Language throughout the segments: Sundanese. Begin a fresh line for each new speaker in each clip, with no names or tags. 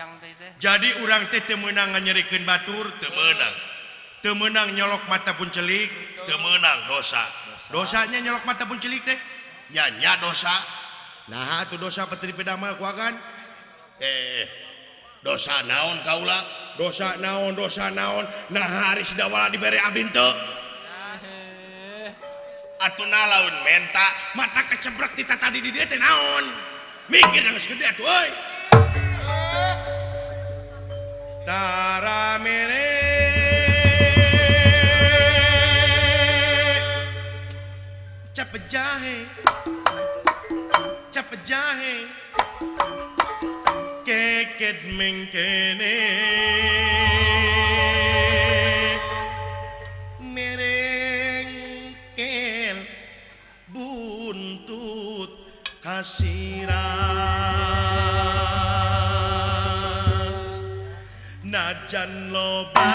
hayang teh teh.
Jadi urang teh teu meunang nganyerikeun batur, teu meunang. Teu meunang nyolok mata pun celik, teu meunang dosa. Dosanya nyolok mata pun celik teh? Nya nya dosa. Nah atuh dosa petri pedamel ku agan. Dosa naon kaula? Dosa naon, dosa naon? Nah hari sidawala dibere abdi teu. Atuh nalaun menta mata kecebrek ti tadi di dieu teh naon? Mikir geus gede atuh euy. Tara mere cap jahe cap jahe keket mengkene merengkel buntut kasiran najan loba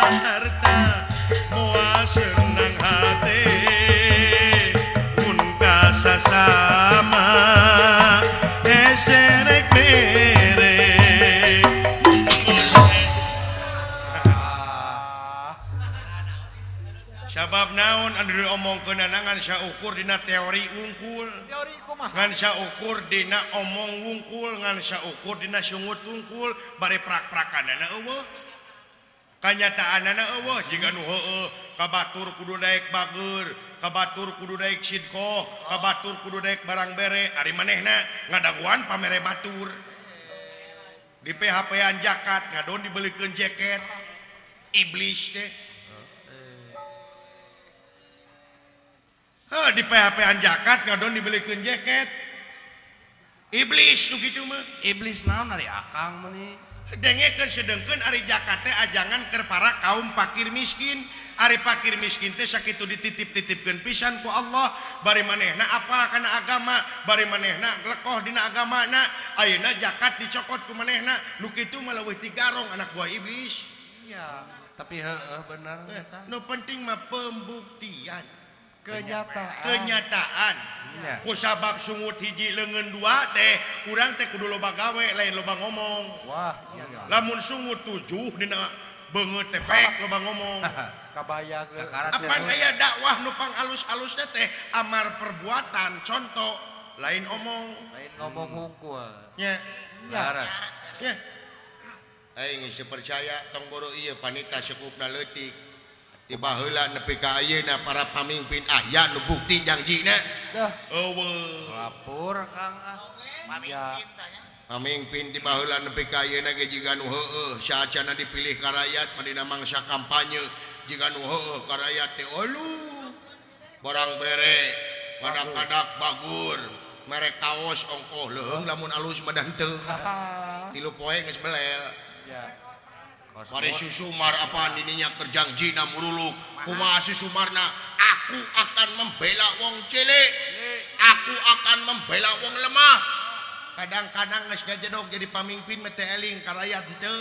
harta moal senang hati mun kasasama eserek mere. Sabab naon anu diomongkeun ngan saukur dina teori wungkul.
Teori kumaha?
Ngan saukur dina omong wungkul, ngan saukur dina sungut wungkul, bari prak-prakanana eueuh. Kanyataanana eueuh jiga nu heueuh, ka batur kudu daek bager, ka batur kudu daek sidqoh, ka batur kudu daek barang bere, ari manehna ngadaguan pamere batur. Di PHP-an jakat ngadon dibelikeun jaket. Iblis teh. Heh, di PHP-an jakat ngadon dibelikeun jaket. Iblis nu kitu mah.
Iblis naon ari akang mah
Dengekeun sedengkeun ari jakat teh ajangan keur para kaum fakir miskin. Ari fakir miskin teh sakitu dititip-titipkeun pisan ku Allah, bari manehna apal kana agama, bari manehna lekoh dina agamana, ayeuna jakat dicokot ku manehna, nu kitu mah leuwih tigarong anak buah iblis.
Iya, tapi heueuh bener eta.
Nu penting mah pembuktian.
Kenyataan.
Kenyataan. Ku sabab sungut hiji leungeun dua teh, urang teh kudu loba gawe lain loba ngomong.
Wah, iya.
Lamun sungut 7 dina beungeut teh pek loba ngomong.
Kabayang.
Apan aya dakwah nu pangalus-alusna teh amar perbuatan contoh lain omong.
Lain ngomong hungkul.
Nya. Nya. Aing geus percaya tong boro ieu panita sekupna leutik. Di baheula nepi ka ayeuna para pamimpin aya nu bukti jangjina.
Dah.
Eueuh.
Lapor Kang ah.
Pamimpin
tanya. Pamimpin di baheula nepi ka ayeuna ge jiga nu heueuh saacana dipilih ka rakyat madina mangsa kampanye jiga nu heueuh ka rakyat teh oluh. Barang bere, kadak-kadak bagur, mere kaos ongkoh leuheung lamun alus mah da henteu. 3 poe geus belel.
Ya.
Mari Susumar apaan dininya kerjangjina muruluk kumaha Susumarna aku akan membela wong cilik, aku akan membela wong lemah. Kadang-kadang geus gajedog jadi pamimpin mah teh eling ka rakyat henteu.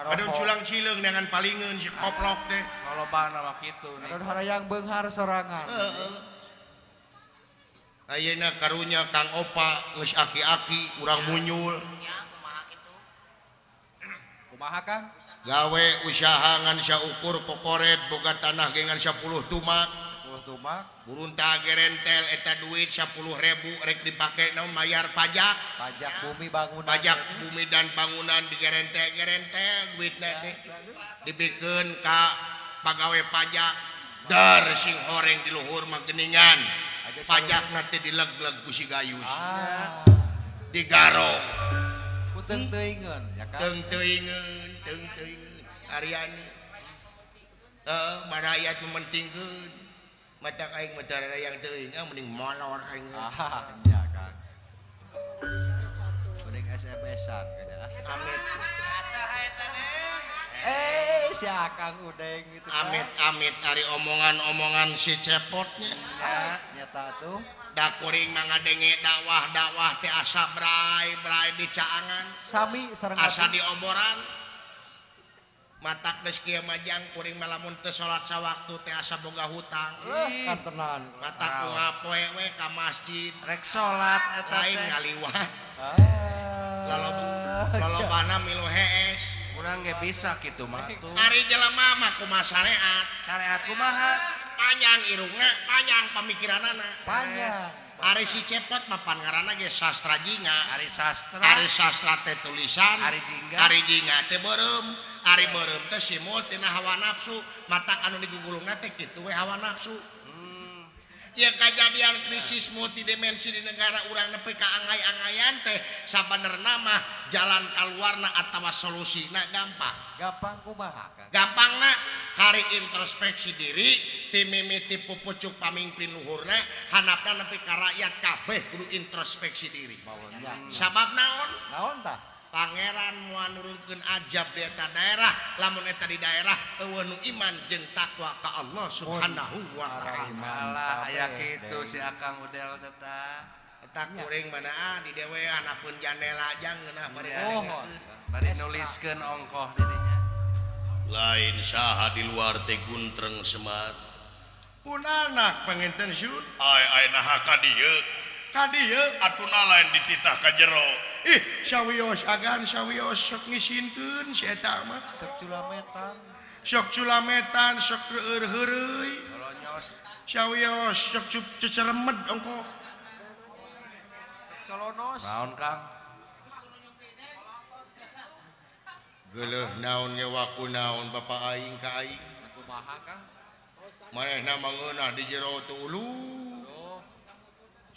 Kadang culang cileung dengan palingeun si koplok teh.
Kalobana mah kitu nih.
Kadang harayang beunghar sorangan.
Heeh. Ayeuna karunya Kang Opa geus aki-aki urang munyul.
Nya kumaha kitu?
Kumaha Kang?
Gawe usaha ngan saukur kokoret boga tanah ge ngan 10 tumak.
10 tumak.
Burunta gerentel eta duit 10.000 rek dipake naon mayar pajak.
Pajak bumi bangunan.
Pajak bumi dan bangunan digerentel-gerentel duitna teh. Dibikeun ka pagawe pajak. Dar sing horeng di luhur mah geuningan. Pajakna teh dileg-leg ku si Gayus.
Ah.
Digarong.
Ku teung-teuingeun ya Kang.
Teung-teuingeun. Aryani marayat mementingkeun mata aing mah yang teuing mending molor aing.
Ah, nya Kang. Mending SMS-an kayaknya.
Amit.
Si Akang Udeng gitu.
Amit-amit ari omongan-omongan si cepotnya.
Ya, nyata tuh.
Da kuring mah ngadenge dakwah-dakwah teh asa bray-bray di caangan.
Sami sareng
asa dioboran. Matak geus kieu majang kuring mah lamun teu salat sawaktu teh asa boga hutang.
Kan tenan.
Matak ngapoe we ka masjid
rek salat eta
lain ngaliwat.
Ah.
Lalu Lolobana milu hees.
Urang ge bisa kitu mah tuh.
Ari jelema mah kumaha sareat.
Sareat kumaha?
Panjang irungna, panjang pamikiranana.
Panjang.
Ari si Cepot mah pan ngaranna ge sastra jingga.
Ari sastra.
Ari sastra teh tulisan.
Ari jingga.
Ari jingga teh beureum. Ari beureum teh simul tina hawa nafsu. Matak anu digugulungna teh kitu we hawa nafsu. Ya kejadian krisis multidimensi di negara urang nepi ka angay-angayan teh sabenerna mah jalan kaluarna atawa solusina gampang.
Gampang kumaha Kang?
Gampangna kari introspeksi diri ti mimiti pupucuk pamimpin luhurna hanapna nepi ka rakyat kabeh kudu introspeksi diri. Sabab naon?
Naon tah?
Pangeran moal nurunkeun ajab di eta daerah lamun eta di daerah eueuh nu iman jeung takwa ka Allah Subhanahu wa taala.
Alah aya kitu si Akang Udel teh tah.
Eta kuring mana ah di dewe anapeun jandela jang ngeunah bari
bari nuliskeun ongkoh dirinya.
Lain saha di luar teh guntreng Semar. Pun anak panginten sun. Ai ai naha ka dieu. Ka dieu atuna lain dititah ka jero. Ih, sawios agan sawios sok ngisinkeun si eta mah.
Sok culametan.
Sok culametan, sok reueur heureuy. Sawios sok ceceremed ongko.
Sok colonos.
Naon Kang?
Geuleuh naon ngewaku naon bapa aing ka aing.
Kumaha Kang?
Manehna mah ngeunah di jero teu ulu.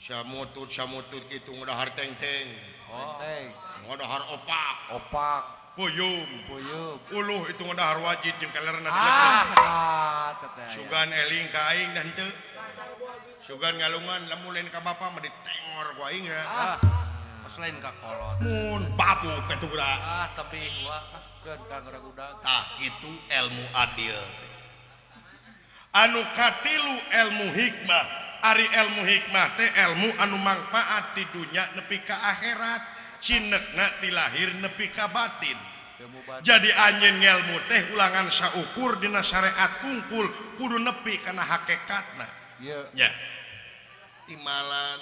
Samutut-samutut kitu ngadahar teng-teng. Ngadahar opak.
Opak.
Puyum.
Puyum.
Uluh itu ngadahar wajib jeung kalerna
ah,
sugan eling ka aing dah henteu. Sugan ngalungan lamun lain ka bapa mah ditengor ku aing ya.
Ah. Pas lain ka kolot.
Mun babuk ka tubra.
Ah, tapi wah
keun ka ngaragudag.
Tah kitu ilmu adil teh. Anu katilu ilmu hikmah. Ari ilmu hikmah teh ilmu anu mangpaat di dunya nepi ka akhirat, cinekna ti lahir nepi ka batin. Jadi anjeun ngelmu teh ulangan saukur dina syariat kungkul kudu nepi kana hakikatna. Nya. Timalan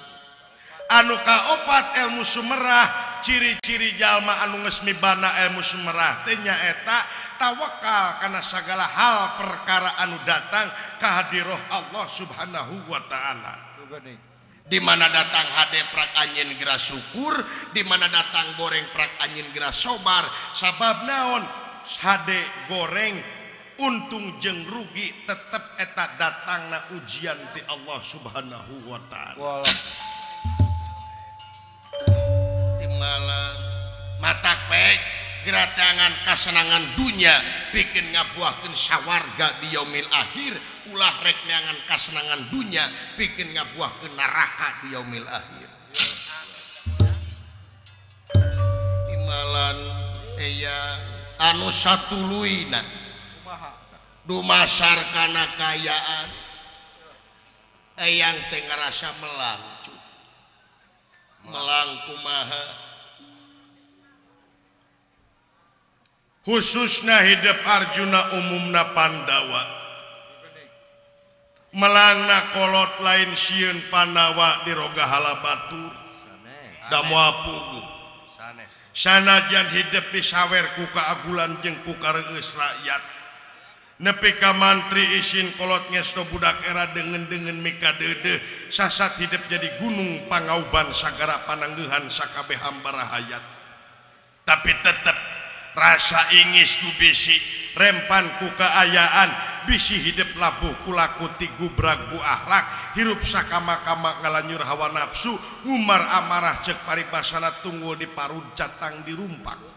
anu kaopat ilmu sumerah, ciri-ciri jalma anu geus mibana ilmu sumerah teh nyaeta tawakal kana sagala hal perkara anu datang kahadiroh Allah Subhanahu wa taala. Di mana datang hade prak anjeun geura syukur, di mana datang goreng prak anjeun geura sobar. Sabab naon? Hade goreng untung jeung rugi tetep eta datangna ujian ti Allah Subhanahu wa taala. Timalan matak baik geratangan kasenangan dunya bikin ngabuahkeun sawarga di yaumil akhir, ulah rek neangan kasenangan dunya bikin ngabuahkeun neraka di yaumil akhir. Timalan eya anu satuluyna dumasar kana kaayaan eyang teh ngarasa melang melang kumaha khususna hidup Arjuna umumna Pandawa melangna kolot lain sieun Pandawa diroga halabatur da moal puguh sanajan hidup disawer ku kaagulan jeung ku kareueus rakyat nepi ka mantri isin kolot ngesto budak era dengen-dengen mika deudeuh sasat hidup jadi gunung pangauban sagara pananggehan sakabeh hambara hayat tapi tetep rasa ingis ku bisi rempan ku kaayaan bisi hidup labuh kulaku ti gubrag bu akhlak hirup sakama-kama ngalanyur hawa nafsu ngumar amarah cek paribasana tunggul di parud catang dirumpak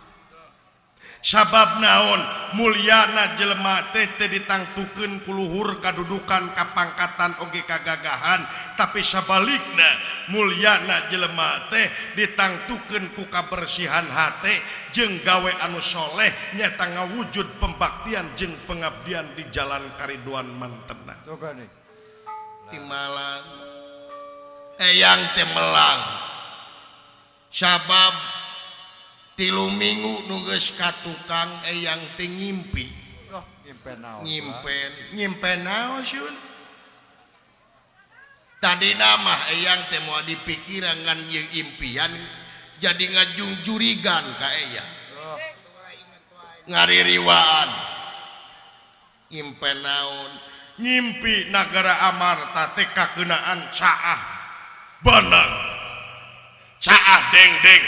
sabab naon mulyana jelema teh teh ditangtukeun ku luhur kadudukan kapangkatan oge kagagahan tapi sabalikna mulyana jelema teh ditangtukeun ku kabersihan hate jeung gawe anu soleh nyata ngawujud pembaktian jeung pengabdian di jalan kariduan mantena. Timalan eyang teh melang sabab 3 minggu nu geus ka tukang eyang teh ngimpi.
Oh, ngimpen naon?
Ngimpen naon sun? Tadina mah eyang teh moal dipikiran ngan jeung impian Jadi ngajungjurigan ka aya. Ngaririwaan. Ngimpen naon? Ngimpi nagara Amarta teh kakeunaan caah banang. Caah dengdeng.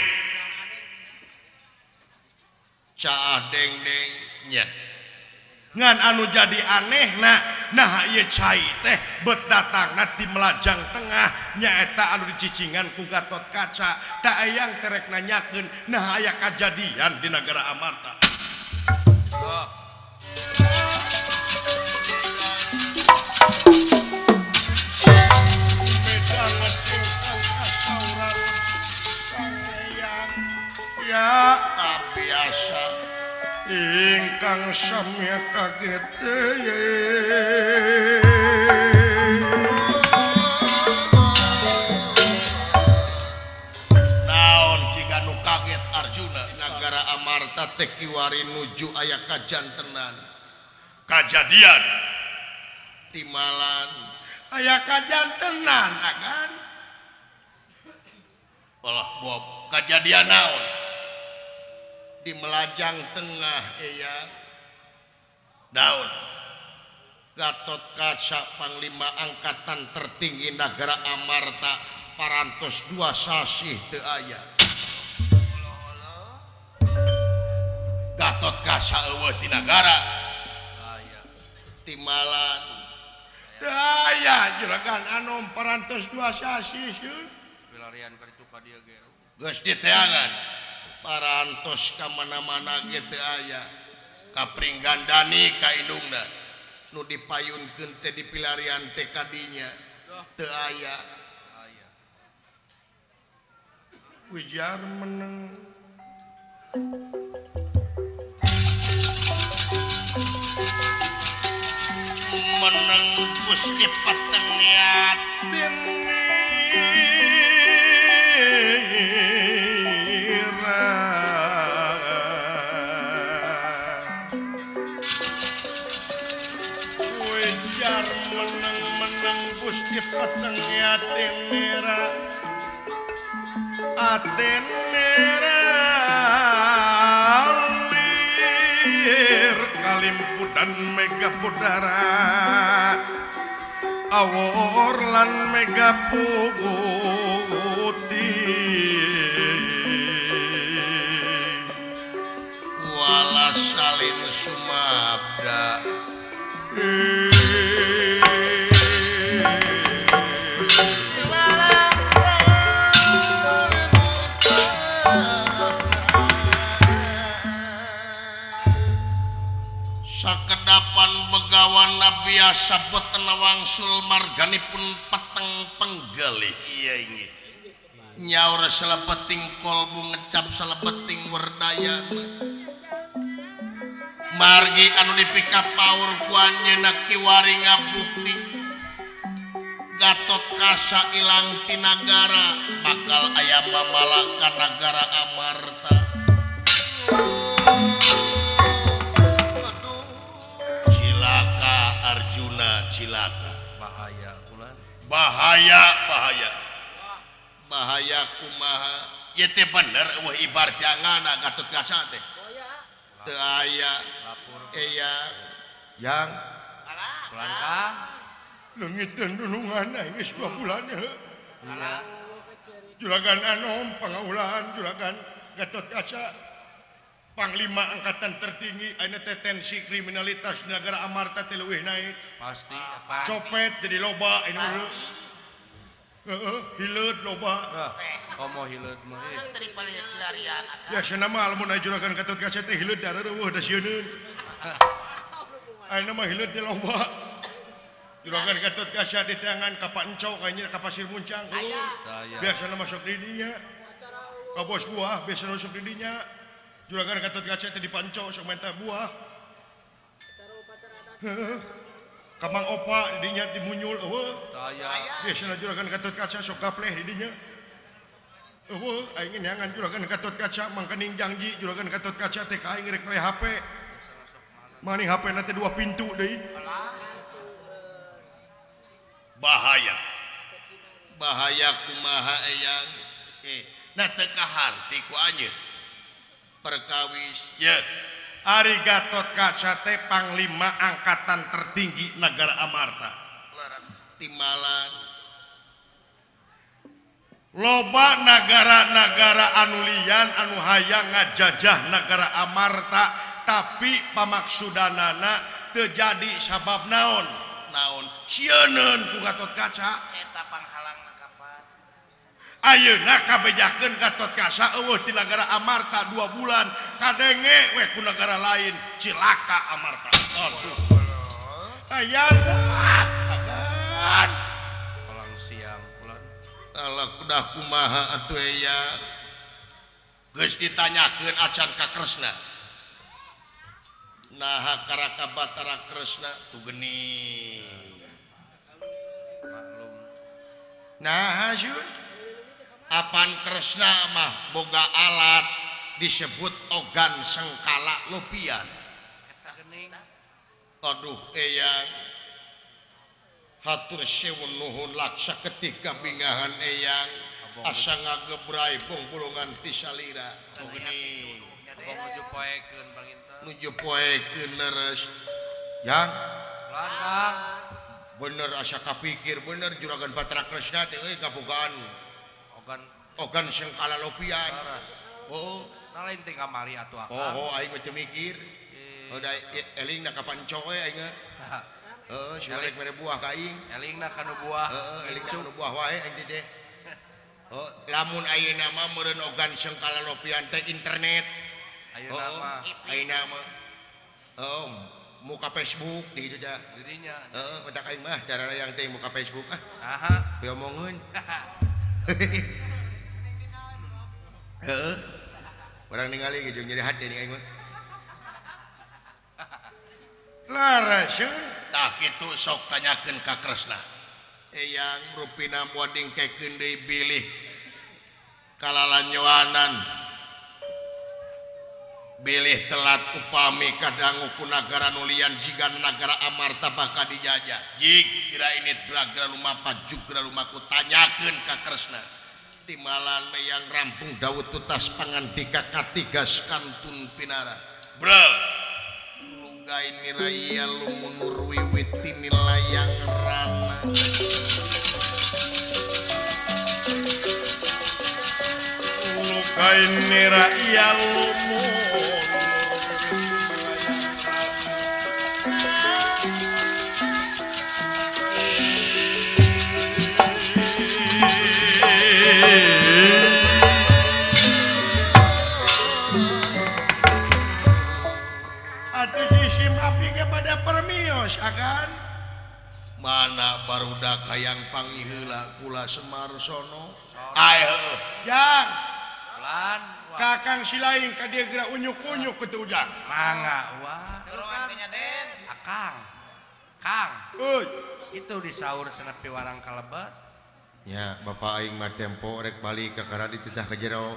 Caah dengdeng nya. Ngan anu jadi anehna nah ieu cai teh bet datangna ti Melajang Tengah nyaeta anu dicicingan ku Gatot Kaca tak ayang terek nanyakeun nah aya kajadian di nagara Amarta. Ya biasa ingkang samya kaget naon jika nu kaget Arjuna nagara Amarta teh kiwari nuju aya kajantenan kajadian timalan aya kajantenan agan olah bob kajadian naon di Melajang Tengah iya daun Gatot Kaca Panglima Angkatan tertinggi nagara Amarta parantos 2 sasih teu aya. Gatot Kaca eueuh ti nagara timalan teu aya juragan anom parantos 2 sasih sieun
pilarian ka ditu ka dieu ge
geus diteangan parantos ka mana-mana ge teu aya kapringgandani ka indungna nu dipayunkeun teh dipilarian teh ka dinya teu aya. Wijar meneng meneng Gusti peteng niat Gusti peteng atenera atenera lir kalimputan mega pudara awor lan mega putih wala salin sumabda. Sakedapan begawan biasa boten wangsul marganipun peteng penggalih. Iya inggih. Nyaur selepeting kolbu ngecap selepeting werdayana. Margi anu dipikapaur ku anjeunna kiwari ngabukti Gatot Kaca ilang ti nagara bakal aya mamala ka nagara Amarta. Cilaka Arjuna cilaka.
Bahaya kulan.
Bahaya bahaya. Bahaya kumaha? Ieu teh bener eueuh ibar jangana Gatot Kaca teh. Teu aya eya yang
kulan Kang.
Leungiteun nulungan aing geus 2 bulan heuh. Juragan Anom pangaulahan juragan Gatot Kaca Panglima Angkatan tertinggi ayeuna teh tensi kriminalitas di negara Amarta teh leuwih naik.
Pasti,
pasti. Copet jadi loba ayeuna. Heeh, hileud loba.
Komo hileud mah.
Biasana mah lamun aya juragan Gatot Kaca teh hileud dareueuh da sieuneun. Ayeuna mah hileud teh loba. Juragan Gatot Kaca diteangan ka Panco kayaknya ka Pasir Muncang. Biasana masuk di dinya. Ka bos buah biasana masuk di dinya. Juragan Gatot Kaca teh di Panco sok menta buah. Ka Mang Opa di dinya dimunyul eueuh. Biasana juragan Gatot Kaca sok gapleh di dinya. Eueuh aing neangan juragan Gatot Kaca mangkening janji juragan Gatot Kaca teh ka aing rek mere HP. Maning HP na teh 2 pintu deui. Bahaya. Bahaya kumaha eyang? Nah teu kaharti ku anjeun. Perkawis ye
Ari Gatotkaca teh panglima angkatan tertinggi negara Amarta.
Leres timbalan.
Loba nagara-nagara anu lian anu hayang ngajajah nagara Amarta tapi pamaksudanana teu jadi sabab naon? Naon? Sieuneun ku Gatotkaca.
Eta panghalangna kapan?
Ayeuna kabejakeun Gatotkaca eueuh di nagara Amarta 2 bulan kadenge weh ku nagara lain cilaka Amarta. Aduh. Ayana kagan.
Palang siang bulan.
Alah kudah kumaha atuh aya. Geus ditanyakeun acan ka Kresna. Naha karaka Batara Kresna tuh geuning.
Maklum.
Naha syun? Apan Kresna mah boga alat disebut ogan sengkala lopian.
Eta geuning.
Aduh eyang. Hatur sewun nuhun laksa ketika bingahan eyang asa ngagebrai bongbolongan ti salira. Tuh geuning.
Abong nuju poekeun panginten.
Nuju poekeun leres. Yang
Lan Kang.
Bener asa kapikir bener juragan Batara Kresna teh euy kabogaan
ogan
ogan sengkala lopian. Oh,
nah lain teh kamari atuh akang.
Oh, aing mah teu mikir. Oh, da elingna ka panco we aing. Heeh, si rek mere buah ka aing.
Elingna kana buah.
Heeh, elingna kana buah wae aing teh. Oh, lamun ayeuna mah meureun ogan sengkala lopian teh internet.
Ayeuna mah.
Ayeuna mah. Oh, muka Facebook gitu dah.
Dirinya.
Heeh, mentak aing mah darah yang teh muka Facebook ah.
Aha.
Diomongeun. Heeh. Orang ningali ge jeung nyeri hati ning aing mah. Laras tah kitu sok tanyakeun ka Kresna. Eyang rupina moal dingkekeun deui bilih kalalanyoanan. Bilih telat upami kadangu ku nagara nu lian jiga nagara Amarta bakal dijajah. Jig kira ini bragra lumapat jugra lumaku tanyakeun ka Kresna. Timalan yang rampung dawuh tutas pangandika katigas kantun pinara. Bro. Lugai niraya lumunur wiwit tinilayang rana.
Lugai niraya lumunur kepada permios akan
mana barudak hayang pangiheula kula Semar sono ae heueuh
jang
lan
kakang silaing ka dieu geura unyuk-unyuk kitu ujang
mangga wah
Den
akang kang
euy
itu disaur cenah piwarang kalebet
nya bapak aing mah tempo rek balik ka karadi titah ka jero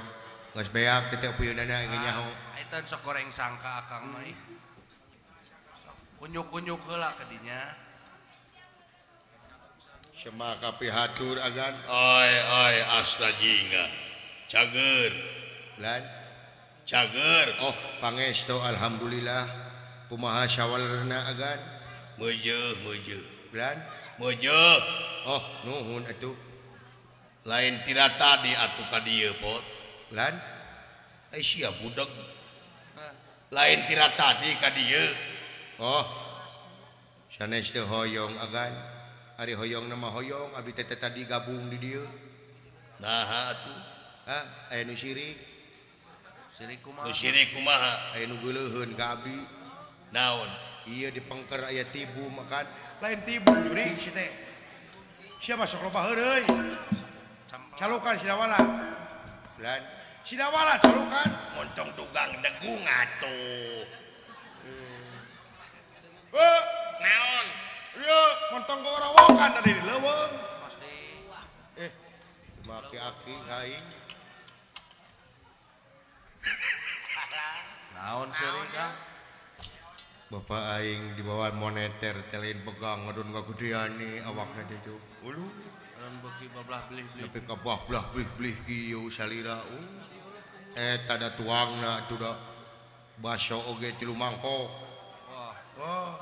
geus beak teh peuyeunana aing nyaho
eta sok goreng sangka akang mah ih. Unyuk-unyuk heula ka dinya.
Semaka pihatur agan. Oi oi asta jingga. Cager. Lan cager. Oh, pangestu alhamdulillah. Kumaha sawalerna agan? Meujeuh meujeuh. Lan meujeuh. Oh, nuhun atuh. Lain tira tadi atuh ka dieu pot. Lan ai sia budeg. Lain tira tadi ka dieu. Oh, sanes teu hoyong agan. Ari hoyong nama hoyong abdi teh tadi gabung di dieu. Naha atuh? Hah, aya nu sirik.
Sirik kumaha?
Nu sirik kumaha? Aya nu geuleuheun ka abdi. Naon? Ieu dipengker aya tibu makan.
Lain tibu jurig si teh. Sia masuk loba heureuy. Calukan sidawala.
Lan
sidawala calukan.
Montong dugang degung atuh.
Eh,
naon?
Ieu montong gorowokan tadi di leuweung.
Eh, make aki aing.
Naon seuring kah?
Bapak aing dibawa moneter teh lain pegang ngadon kagedean nih awakna teh cuk. Uluh,
Urang beuki bablah blih-blih.
Nepi ka bablah blih-blih kieu salira. Eta da tuangna atuh da baso oge 3 mangkok.
Wah.
Oh.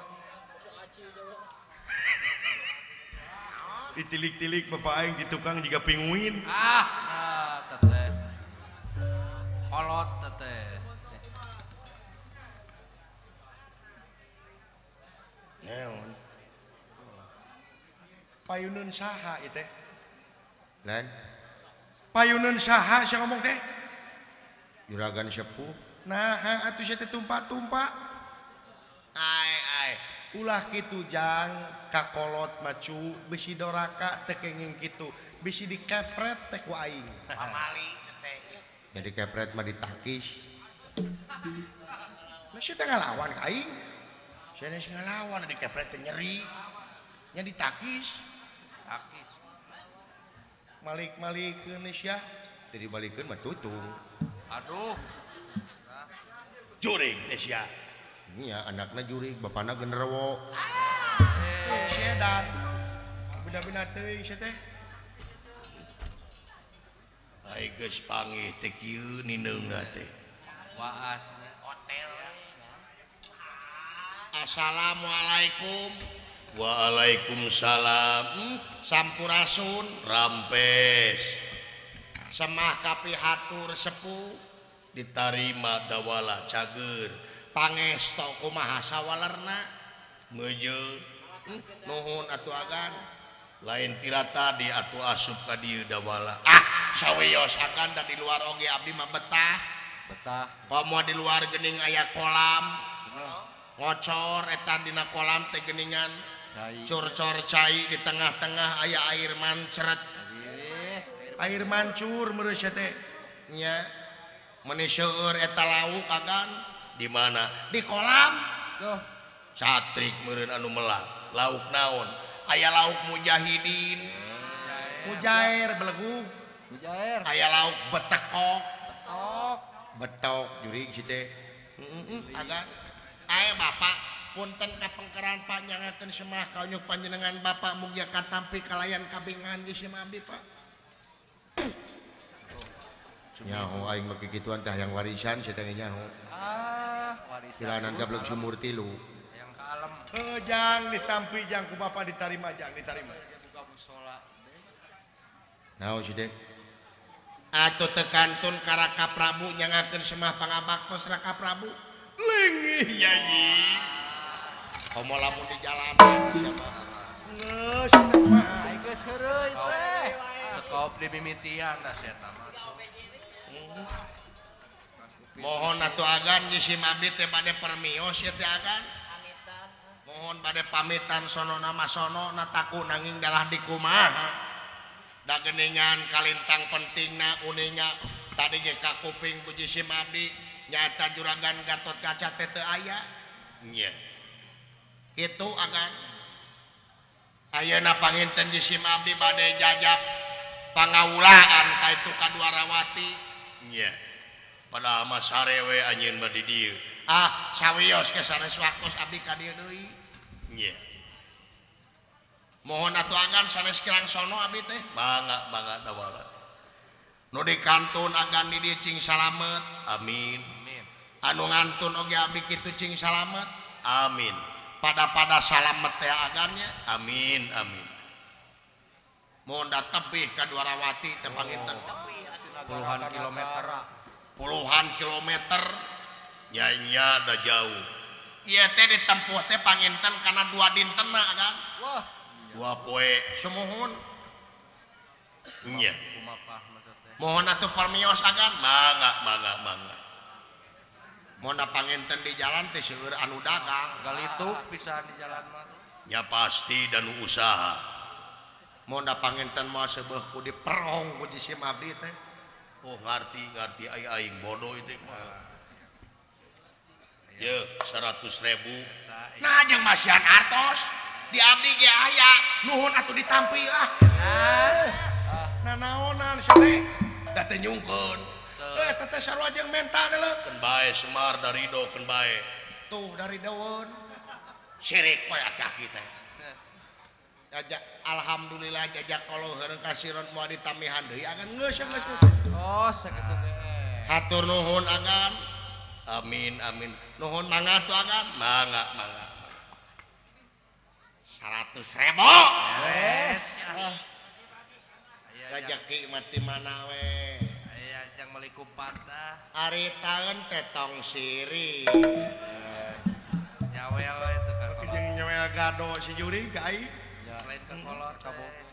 Ditilik-tilik bapak aing di tukang jiga pinguin.
Ah, nah teteh. Kolot teteh.
Naon?
Payuneun saha ieu teh?
Lain.
Payuneun saha sia ngomong teh?
Juragan sepuh.
Nah, atuh sia teh tumpa-tumpa.
Ai ai.
Ulah kitu jang kakolot macu bisi doraka teu kenging kitu. Bisi dikepret teh ku aing.
Pamali teh.
Jadi kepret mah ditakis.
Nah sia teh ngalawan ka aing.
Sia geus ngalawan dikepret teh nyeri. Nya ditakis.
Takis.
Malik-malikeun sia.
Teu dibalikeun mah tutung.
Aduh.
Jurig teh sia. Nya anakna jurig, bapana genderuwo.
Sia dan benda-benda teuing sia teh.
Ai geus panggih teh kieu nineungna teh.
Waasna hotel.
Assalamualaikum. Waalaikumsalam. Sampurasun. Rampes. Semah kapihatur sepuh ditarima dawala cager. Pangesto kumaha sawalerna meujeuh. Nuhun atuh agan. Lain tira tadi atuh asup ka dieu dawala. Ah, sawios agan da di luar oge abdi mah betah.
Betah.
Komo di luar geuning aya kolam. Ngocor eta dina kolam teh geuningan. Cor-cor cai di tengah-tengah aya air mancret.
Air mancur meureun sia teh.
Nya meuni seueur eta lauk agan. Di mana? Di kolam.
Duh.
Catrik meureun anu melak. Lauk naon? Aya lauk mujahidin.
Mujair belegug.
Mujair.
Aya lauk betekok.
Betok.
Betok jurig si teh. Agan. Ayo bapak punten kapengkeran panyangakeun semah kaunyuk panjenengan bapak mugia katampi kalayan kabingan di semah abdi pak. Nyaho aing mah kikituan teh hayang warisan sia teh nyaho.
Ah, warisan.
Jalanan gablek sumur tilu.
Hayang ka alam.
Heuh jang ditampi jang ku bapak ditarima jang ditarima.
Buka musola.
Naon si teh? Atuh teu kantun ka Raka Prabu nyangakeun semah pangabaktos Raka Prabu. Leungih nyanyi. Komo lamun di jalanan siapa?
Geus eta mah.
Ai geus heureuy teh.
Tekop di mimitian da sia eta mah.
Mohon atuh agan di sim abdi teh bade permios ya teh agan. Mohon bade pamitan sono nama sono na taku nanging dalah di kumaha. Da geuningan kalintang pentingna uninga tadi ge ka kuping puji sim abdi nyata juragan Gatot Kaca teh teu aya. Nya. Kitu agan. Ayeuna panginten di sim abdi bade jajab pangawulaan ka itu ka Dwarawati. Nya. Padahal mah sarewe anjeun mah di dieu. Ah, sawios ke sanes waktos abdi ka dieu deui. Nya. Mohon atuh agan sanes kirang sono abdi teh. Mangga mangga dawala. Nu dikantun agan di dieu cing salamet. Amin.
Amin.
Anu ngantun oge abdi kitu cing salamet. Amin. Pada-pada salamet teh agannya. Amin amin. Mohon da tebih ka Dwarawati teh panginten.
Puluhan kilometer.
Puluhan kilometer nya da jauh. Ieu teh ditempuh teh panginten kana 2 dintenna kan.
Wah,
2 poe sumuhun. Nya.
Kumapah maksud teh.
Mohon atuh permios agan. Mangga mangga mangga. Mohon panginten di jalan teh seueur anu dagang.
Galituk pisan di jalan mah.
Nya pasti dan usaha. Mohon panginten moal seubeuh ku diperong ku jisim abdi teh. Oh ngarti ngarti ai aing bodoh itu mah. Ye 100.000. Nah jeung masihan artos di abdi ge aya nuhun atuh ditampi ah.
Nanaonan sia teh?
Da teu nyungkeun.
Eta teh sarua jeung menta deuleu.
Keun bae Semar dari do keun bae.
Tuh dari daun.
Sirik we kaki teh. Jajak alhamdulillah jajak kalau heureuh kasiron moal ditamihan deui agan geus geus.
Oh, sakitu ge.
Hatur nuhun agan. Amin amin. Nuhun mangga tuh agan. Mangga mangga. 100.000.
Beres.
Rejeki mah ti mana we.
Aya jang meuli kupat tah.
Ari taeun teh tong siri.
Nyawel we teh ka kolot.
Jeung nyawel gado si jurig ka aing.
Lain ka kolot ka bogo.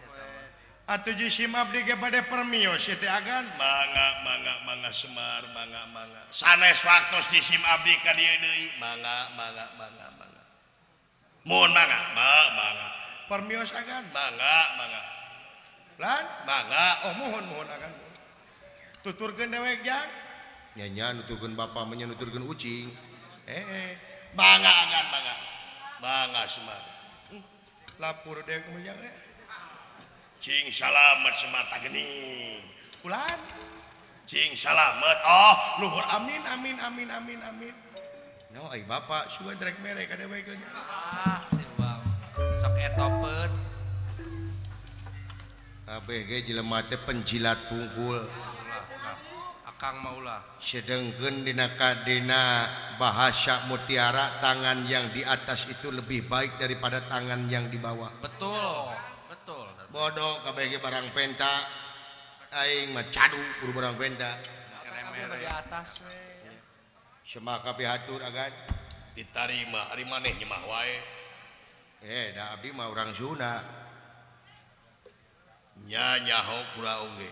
Atuh jisim abdi ge bade permios ieu teh agan.
Mangga mangga mangga Semar mangga mangga. Sanes waktos jisim abdi ka dieu deui. Mangga mangga mangga mangga. Mun mangga mangga.
Permios agan.
Mangga mangga.
Lan
mangga.
Oh mohon mohon agan. Tuturkeun dewek jang.
Nya nya nuturkeun bapa mah nya nuturkeun ucing. Mangga agan mangga. Mangga Semar.
Lapor dewek mah jang.
Cing salamet Semar tah geuning.
Ulan.
Cing salamet. Oh,
luhur amin amin amin amin amin. No ai bapak sugan rek mere ka dewek nya.
Ah, si Bang. Sok etopeun.
Kabeh ge jelema teh penjilat pungkul.
Akang mah ulah.
Sedengkeun dina kadena bahasa mutiara tangan yang di atas itu lebih baik daripada tangan yang di bawah.
Betul. Betul.
Bodoh kabeh ge barang penta. Aing mah cadu kudu barang penta.
Di atas we.
Semaka pihatur agan ditarima ari maneh nyemah wae. Da abdi mah urang Sunda. Nya nyaho kura oge.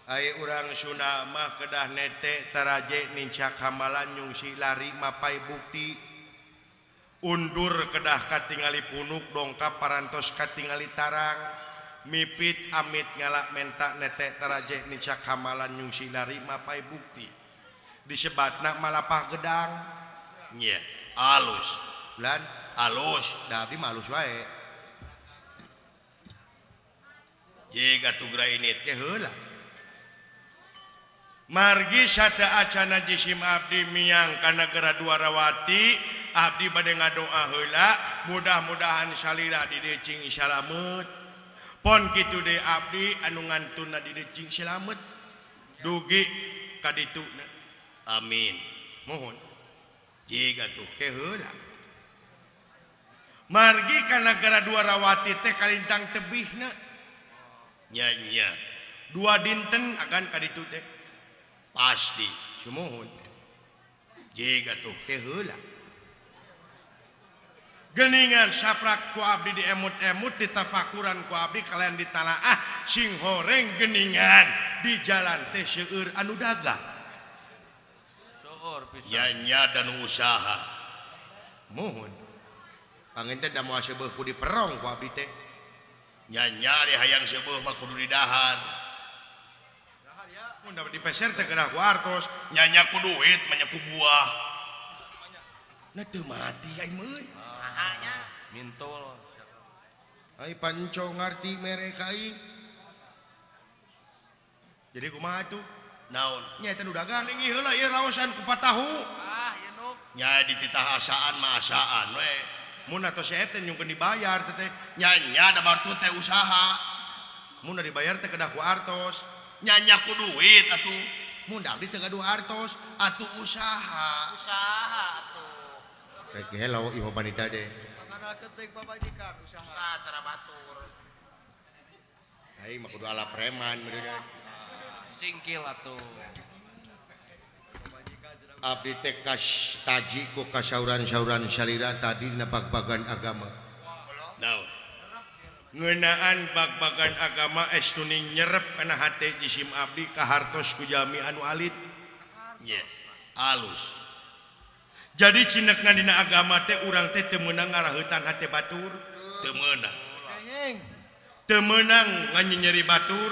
Ai urang Sunda mah kedah nete taraje nincak hamalan nyungsi lari mapai bukti. Undur kedah katingali punuk dongkap parantos katingali tarang. Mipit amit ngalak menta nete taraje nincak hamalan nyungsi lari mapai bukti. Disebatna malapah gedang.
Nya alus.
Lan
alus.
Da abdi mah alus wae.
Jika tugra ini
teh heula. Margi sada acana jisim abdi miang ka nagara Dwarawati, abdi bade ngadoa heula, mudah-mudahan salira di dieu cing salamet. Pon kitu deui abdi anu ngantuna di dieu cing salamet. Dugi ka dituna.
Amin.
Mohon.
Jika tuh
teh heula. Margi ka nagara Dwarawati teh kalintang tebihna.
Nya nya
dua dinten agan ka ditu teh
pasti
sumuhun
jika tuh
teh heula geningan saprak ku abdi diemut-emut ditafakuran ku abdi kalian ditalaah sing horeng geningan di jalan teh seueur anu dagang
seueur pisan
nya nya dan usaha
muhun panginten da moal seubeuh ku diperong ku abdi teh
nya nyari hayang sebuah mah kudu didahar.
Dahar ya. Mun dapat dipeser teh kedah ku artos,
nya ku duit, mah ku buah. Nah teu mati ai meuy.
Maha nya. Mintul.
Ai panco ngarti mere ka aing.
Jadi kumaha atuh?
Naon?
Nya eta nu dagang linggih heula ieu raosan ku patahu.
Ah, ieu nu.
Nya dititah asaan mah asaan we.
Mun atuh si eta nyungkeun dibayar teh teh.
Nya nya da bartu teh usaha.
Mun dibayar teh kedah ku artos.
Nya nya ku duit atuh.
Mun abdi teu gaduh artos,
atuh usaha.
Usaha atuh.
Rek gelo ieu panita teh.
Sanganalkeun teuing pamajikan usaha. Usaha cara batur.
Ai mah kudu ala preman meureun.
Singkil atuh.
Abdi teh kas taji ku kasauran-sauran salira tadi na bag-bagan agama.
Naon? Ngeunaan bag-bagan agama estuning nyerep kana hate jisim abdi kahartos ku jalmi anu alit.
Yes, alus.
Jadi cinekna dina agama teh urang teh teu meunang ngaraheutan hate batur,
teu meunang.
Teu meunang nganyeri batur,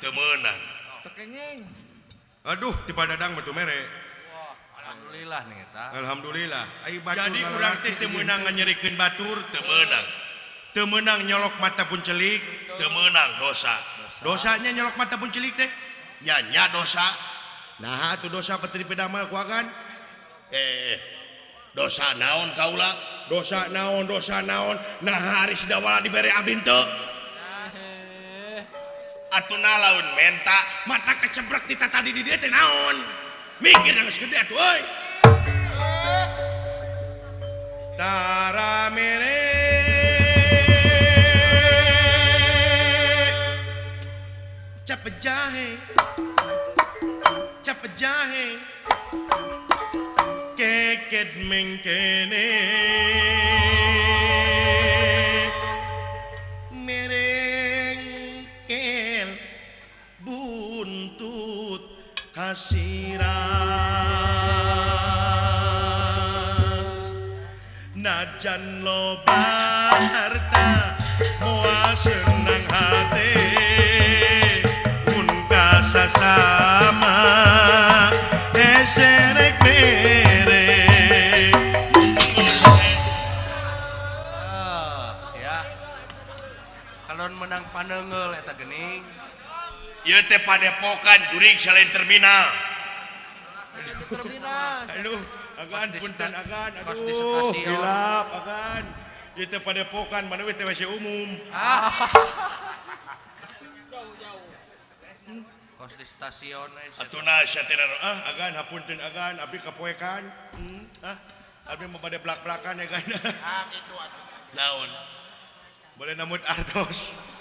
teu meunang.
Teu kenging.
Aduh, tiba dadang batu mere.
Alhamdulillah nih eta.
Alhamdulillah. Jadi urang teh teu meunang nganyerikeun batur, teu meunang. Teu meunang nyolok mata pun celik,
teu meunang dosa.
Dosanya nyolok mata pun celik teh?
Nya nya dosa.
Nah, atuh dosa petri pedamel ku agan.
Dosa naon kaula? Dosa naon, dosa naon. Nah hari Sidawala dibere abdi teu. Atuh laun menta mata kecebrek ti tadi di dieu teh naon? Mikir geus gede atuh euy.
Tara mere cap jahe cap jahe keket mengkene merengkel buntut kasiran najan loba harta moal senang hati mun kasasama eserek mere.
Sia kalon menang panengeul eta geuning.
Ieu teh padepokan jurig selain terminal.
Terminal.
Aduh, agan punten agan, aduh, hilap agan. Ieu teh padepokan mana we teh WC umum.
Jauh-jauh. Kos di stasiun
atuh na sia teh
ah agan hapunten agan abdi kapoekan. Ah, abdi mah bade blak-blakan ya kan.
Ah kitu atuh.
Naon?
Boleh namut artos.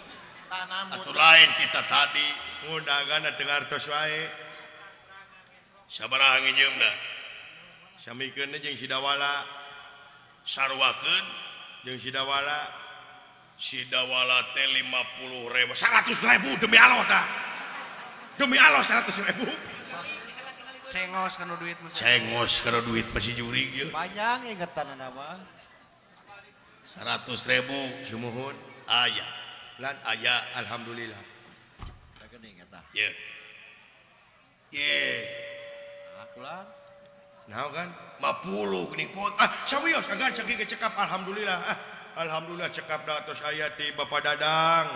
Atuh lain kita tadi.
Mun agan teu artos wae.
Sabaraha nginjeumna?
Samikeun jeung Sidawala.
Sarwakeun
jeung Sidawala.
Sidawala teh 50.000. 100.000 demi Allah tah.
Demi Allah 100.000.
Sengos kana duit mah.
Sengos kana duit pasti jurig ieu.
Panjang ingetanna mah.
100.000
sumuhun
aya.
Lan
aya
alhamdulillah.
Tah geuning eta.
Ye. Ye.
Akulan.
Naon kan?
50 geuning pot.
Ah, sawios agan sakieu cekap alhamdulillah. Ah, alhamdulillah cekap da tos aya ti Bapak Dadang.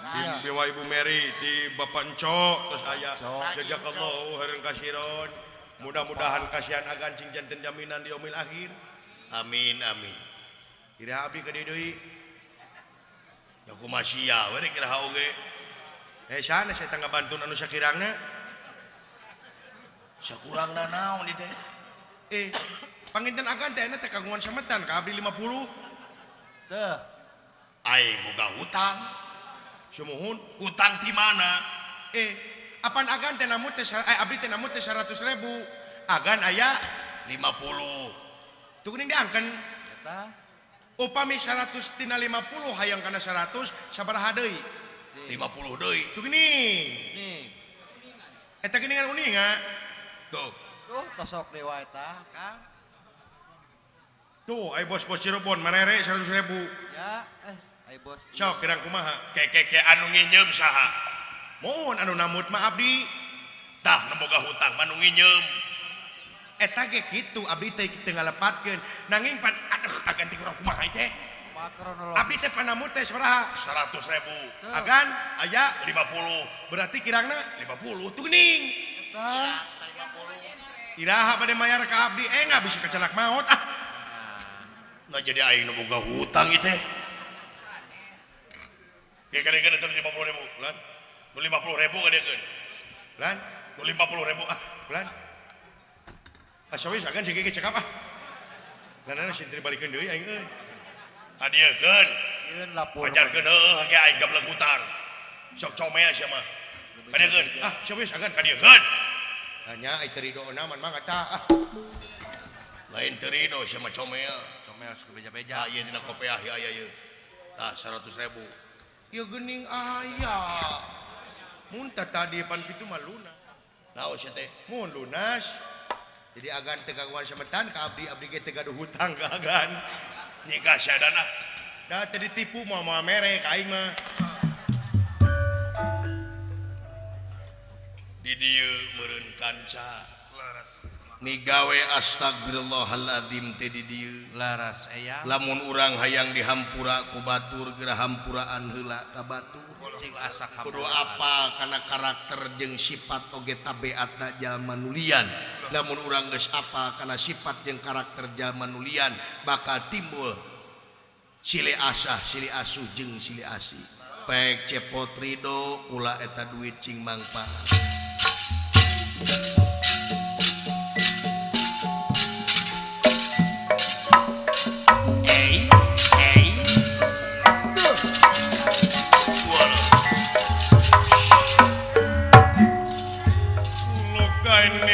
Di Dewa Ibu Mary, di Bapak Enco terus aya. Jazakallahu khairan kasiron. Mudah-mudahan kasihan agan cing janten jaminan di yaumil akhir.
Amin amin.
Kira abdi ka dieu deui.
Ya kumaha sia we kira oge.
Eh sana saya tangga bantun anu sakirangna.
Sakurangna naon ieu teh?
Eh, panginten agan teh ayeuna teh kagungan sametan ka abdi 50.
Teu.
Aing boga hutang.
Sumuhun,
hutang ti mana?
Eh, apan agan teh namut teh abdi teh namut teh 100.000. Agan aya
50.
Tuh geuning diangkeun.
Eta.
Upami 100 tina 50 hayang kana 100 sabaraha deui?
50 deui.
Tuh geuning.
Nih.
Eta geuningan uninga.
Tuh.
Duh, tosok dewa eta, Kang.
Tuh, ai bos-bos Cirebon marere 100.000.
Ya, ai bos.
Sok kirang kumaha?
Keke anu nginjeum saha?
Mohon anu namut mah abdi.
Tah nu boga hutang mah nu nginjeum.
Eta ge kitu abdi teh teu ngalepatkeun. Nanging pan aduh agan teh kurang kumaha teh? Abdi teh panamut teh sabaraha?
100.000.
Agan aya
50.
Berarti kirangna 50. Tuh geuning.
Eta
50. Iraha bade mayar ka abdi nggak bisa kacanak maot ah.
Nah jadi aing nu boga hutang ieu teh. Ge kadiekeun eta 50.000, lan. Nu 50.000 kadiekeun.
Lan,
nu 50.000 ah,
lan. Ah sawios agan sing ge cekap ah. Lanana sing dibalikeun deui aing euy.
Kadiekeun.
Sieun lapor.
Pajarkeun heueuh ge aing gablek hutang. Sok comel sia mah. Kadiekeun.
Ah sawios agan
kadiekeun.
Hanya ai teu ridona man mah eta ah.
Lain teu rido sia mah comel.
Comel sok beja-beja.
Ah ieu dina kopeah ieu aya ieu. Tah 100.000.
Ieu geuning aya. Mun tah tadi pan kitu mah lunas.
Naon sia teh?
Mun lunas. Jadi agan teu kagungan sametan ka abdi, abdi ge teu gaduh hutang ka agan.
Nyikah sia dana.
Da teu ditipu moal-moal mere ka aing mah.
Di dieu meureun kanca.
Leres.
Migawe astagfirullahaladzim teh di dieu.
Laras aya.
Lamun urang hayang dihampura ku batur geura hampuraan heula ka batur.
Sing asak
kudu apal kana karakter jeung sifat oge tabeatna jalma nulian. Lamun urang geus apal kana sifat jeung karakter jalma nu lian bakal timbul silih asah, silih asuh jeung silih asih. Pek cepot ridho ulah eta duit cing mangpaat.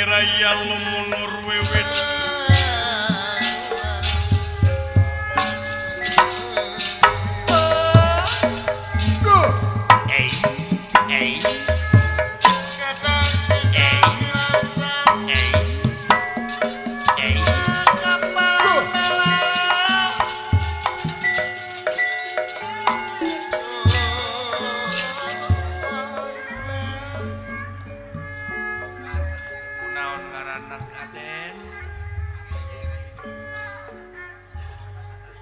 Raya lumunur wiwit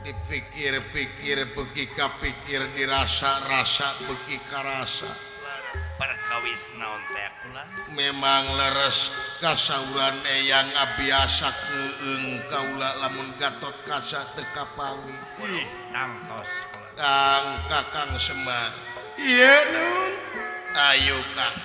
Dipikir-pikir beki kapikir dirasa-rasa beki karasa
perkawis naon teh kula
memang leres kasauran eyang abiasa keung kaula lamun Gatot Kaca teu kapanggih.
Ih tangtos kula
Kang Kakang Semar. Ieu nun ayo Kang.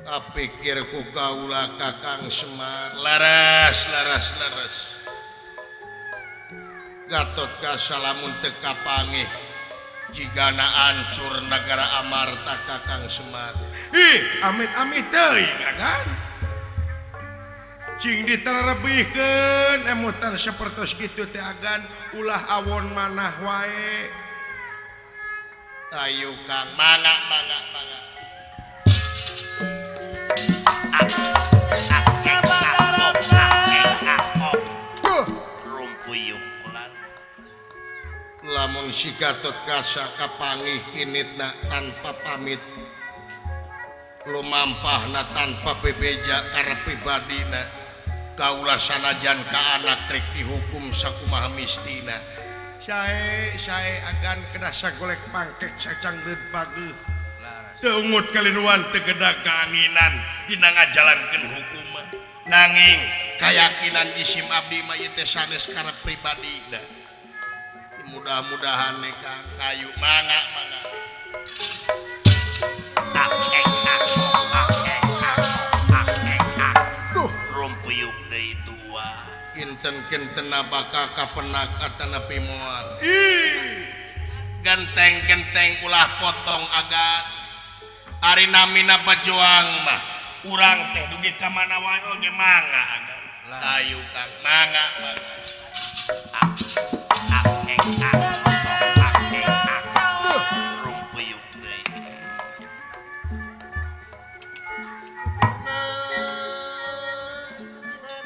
Ah pikir ku kaula Kakang Semar leres leres leres Gatot Kaca lamun teu kapanggih jigana ancur nagara Amarta Kakang Semar.
Ih amit-amit teuing agan cing diterebihkeun emutan sapertos kitu teh agan ulah awon manah wae.
Ayo Kang mangga mangga mangga. Lamun si Gatot Kaca kapanggih initna tanpa pamit lumampahna tanpa bebeja karep pribadina kaula sanajan ka anak rek dihukum sakumaha mistina.
Sae sae agan kedah sagolek pangkek sacangreud pageuh teu ungut kalinuan teu kedah kaanginan dina ngajalankeun hukuman
nanging kayakinan isim abdi mah ieu teh sanes karep pribadina. Mudah-mudahan nih Kang ayu mangga mangga.
Duh rumpuyuk deui tua.
Kinten-kinten bakal kapenak atanapi moal. Ih genteng-genteng ulah potong agan. Ari namina pejuang mah urang teh dugi ka mana wae oge mangga agan. Ayu Kang mangga mangga.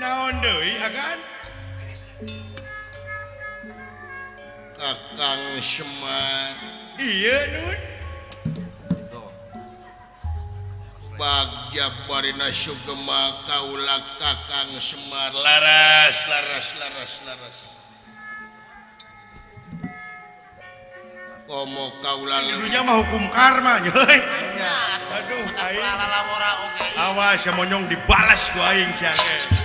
Naon deui agan
Kakang Semar.
Ieu nun
Bagja barina sugema kaula Kakang Semar laras laras laras laras. Komo kaula
dunya mah hukum karma euy. Aduh aing. Awas ya monyong dibalas ku aing sia ge.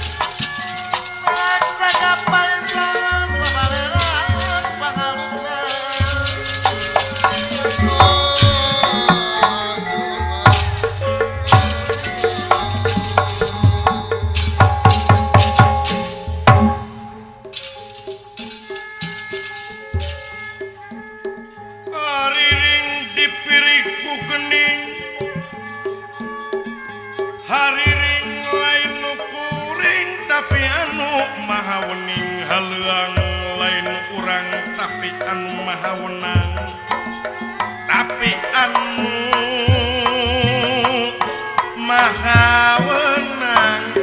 Hariring lain nu kuring tapi anu maha wening haleuang lain urang tapi anu maha wenang tapi anu maha wenang.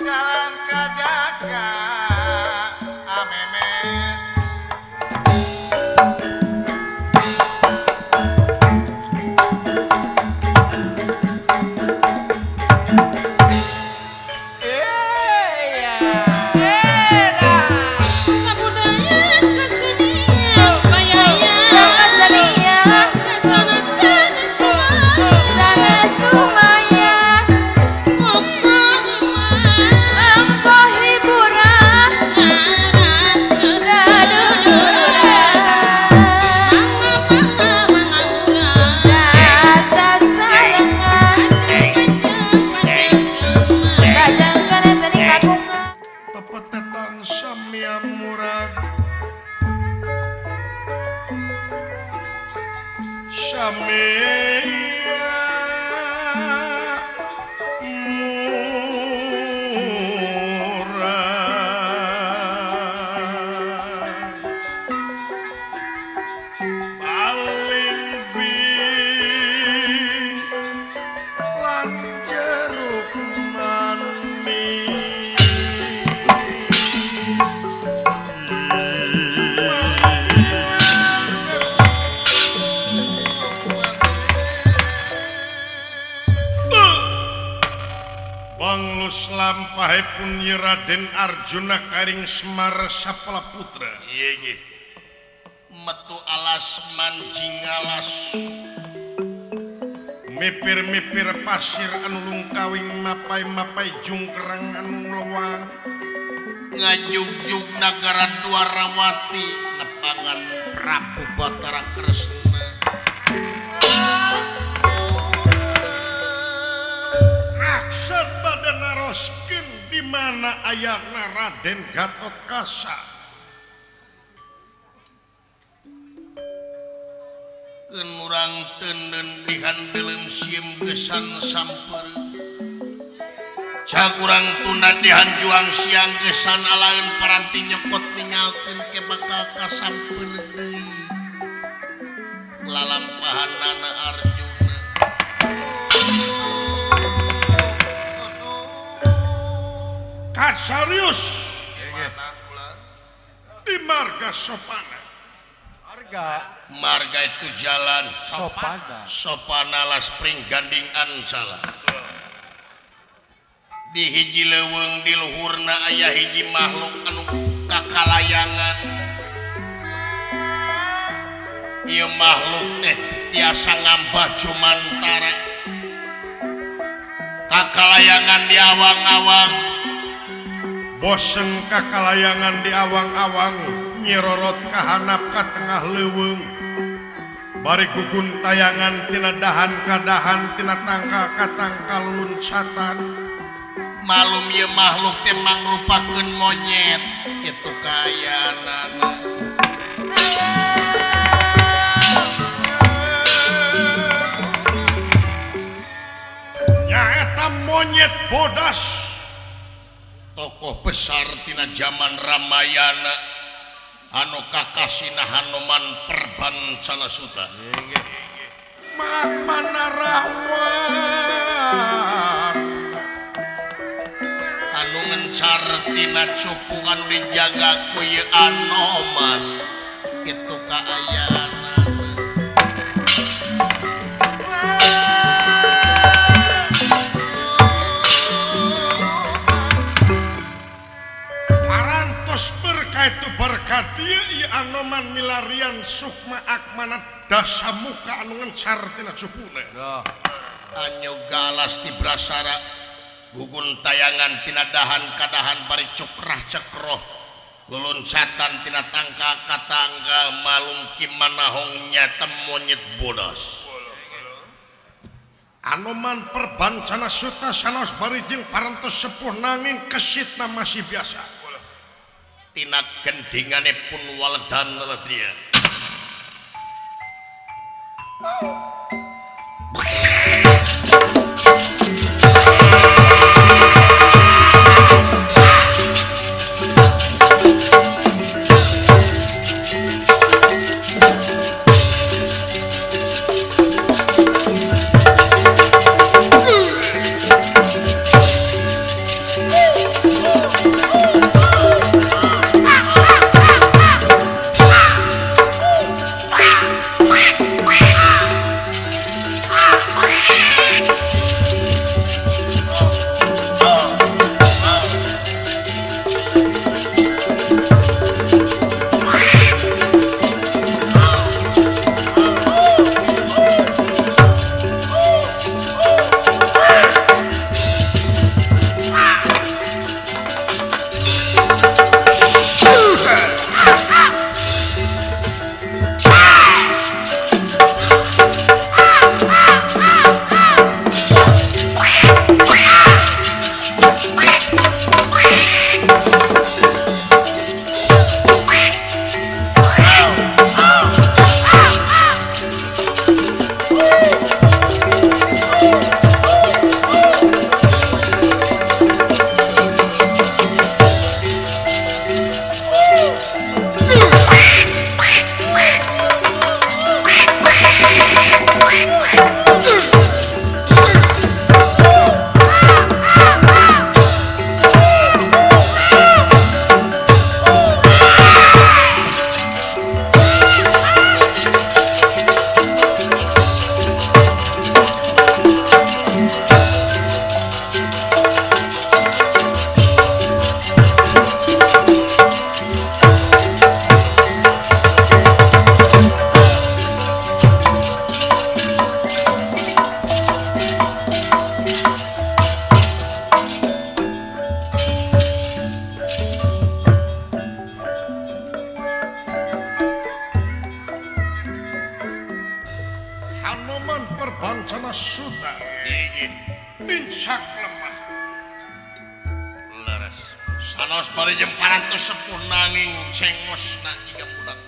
Jalan kajaga amemet.
Lampahipun Raden Arjuna karing Semar Sapala Putra.
Iya nggih. Metu alas mancing alas.
Mipir-mipir pasir anu lungkawing mapai-mapai jungkerang anu lewang.
Ngajugjug nagara Dwarawati nepangan Prabu Batara Kresna.
Maksud pada naroskeun di mana ayana Raden Gatotkaca.
Keun urang teuneun dihandelem sieum gesan sampeureuh. Cag urang tunda dihanjuang siang gesan alaeun paranti nyokot ningalkeun ke bakal kasampeureuh deui. Lalampahanana Arjuna.
Kasarius di marga Sopana.
Marga itu jalan
Sopana.
Sopana las pring ganding ancala. Di hiji leuweung di luhurna aya hiji makhluk anu kakalayangan. Ieu makhluk teh tiasa ngambah jumantara. Kakalayangan di awang-awang.
Bosen kakalayangan di awang-awang nyirorot kahanap ka tengah leuweung bari gugun tayangan tina dahan ka dahan tina tangkal ka tangkal luncatan.
Malum ieu makhluk teh mangrupakeun monyet kitu kayanana.
Nyaeta monyet bodas,
tokoh besar tina zaman Ramayana anu kakasina Hanuman Perbancana Suta.
Manarawan
anu ngencar tina cupu anu dijaga ku ieu Anoman kitu kaayaan.
Berkah itu berkah dia ieu Anoman milarian sukma akmana dasamuka anu ngencar tina cupuna.
Anyo galas di brasara gugun tayangan tina dahan kadahan bari cukrah cekroh luluncatan tina tangka ka tangka malum kimanahong nyata monyet bodas.
Anoman Perbancana Suta sanos bari jeung parantos sepuh nanging kesitna masih biasa.
Tina gendingane pun waledan ledria.
Suta nincak lemah
leres sanos bari jeung parantos sepuh nanging cengosna jiga budak.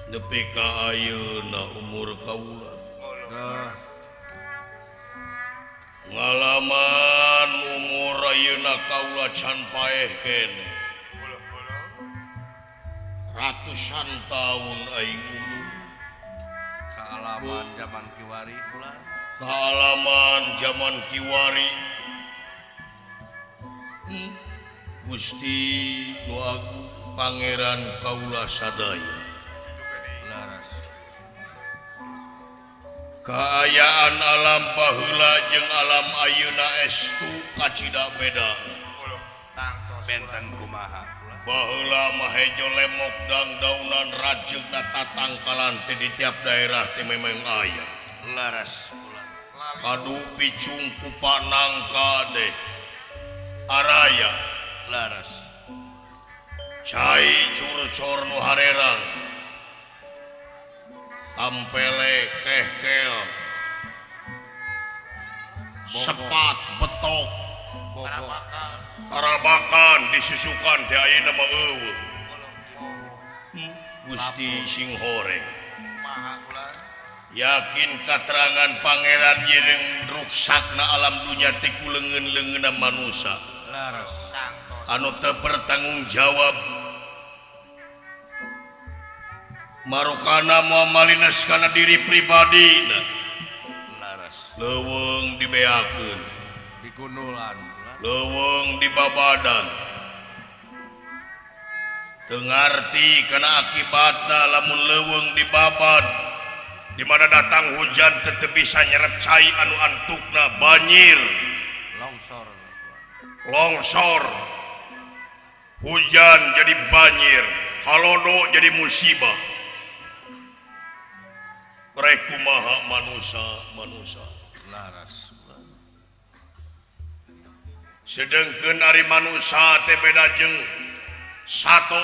Nepi ka ayeuna umur kaula ngalaman umur ayeuna kaula can paeh keneh ratusan tahun aing umur
kaalaman zaman kiwari pula
kaalaman zaman kiwari. Gusti nu agung Pangeran kaula sadaya kaayaan alam baheula jeung alam ayeuna estu kacida beda.
Benten kumaha
baheula mah hejo lemok dangdaunan rajeugna tatangkalan teh di tiap daerah teh memang aya.
Laras
kadu picung kupa nangka teh araya.
Laras
cai curcor nu harerang tampele kehkel sepat betok tarabakan disusukan di ayeuna mah eueuh. Gusti sing horeng yakin katerangan pangeran jeung ruksakna alam dunya teh ku leungeun-leungeunna manusa anu teu bertanggung jawab marukana moal malines kana diri pribadi.
Laras
leuweung dibeakeun
digundulan
leuweung dibabadan teu ngarti kana akibatna lamun leuweung dibabad di mana datang hujan teu bisa nyerep cai anu antukna banjir
longsor
longsor hujan jadi banjir halodo jadi musibah. Rek kumaha manusa manusa
laras
sedengkeun ari manusa teh beda jeung sato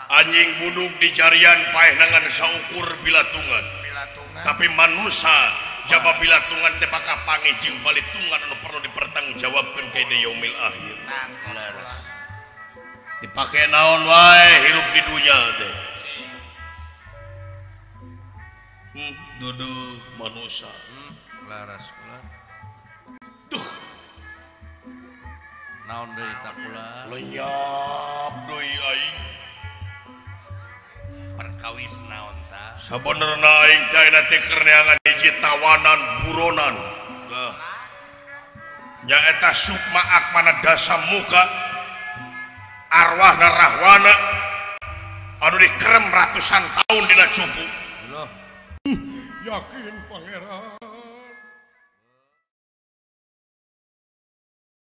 anjing buduk di jarian paeh nangan saukur bilatungan. Tapi manusa jaba bilatungan teh bakal pangih jeung balitungan anu perlu dipertanggungjawabkeun ka yaumil akhir.
Laras
dipake naon wae hirup di dunya teh. Duduh manusa
laras kula
duh
naon deui ta kula
lenyap deui aing
perkawis naon ta
sabenerna aing teh ayeuna teh keur neangan hiji tawanan buronan nyaeta Sukma Akmana Dasa Muka arwahna Rahwana anu dikerem ratusan tahun dina cupu. Yakin pangeran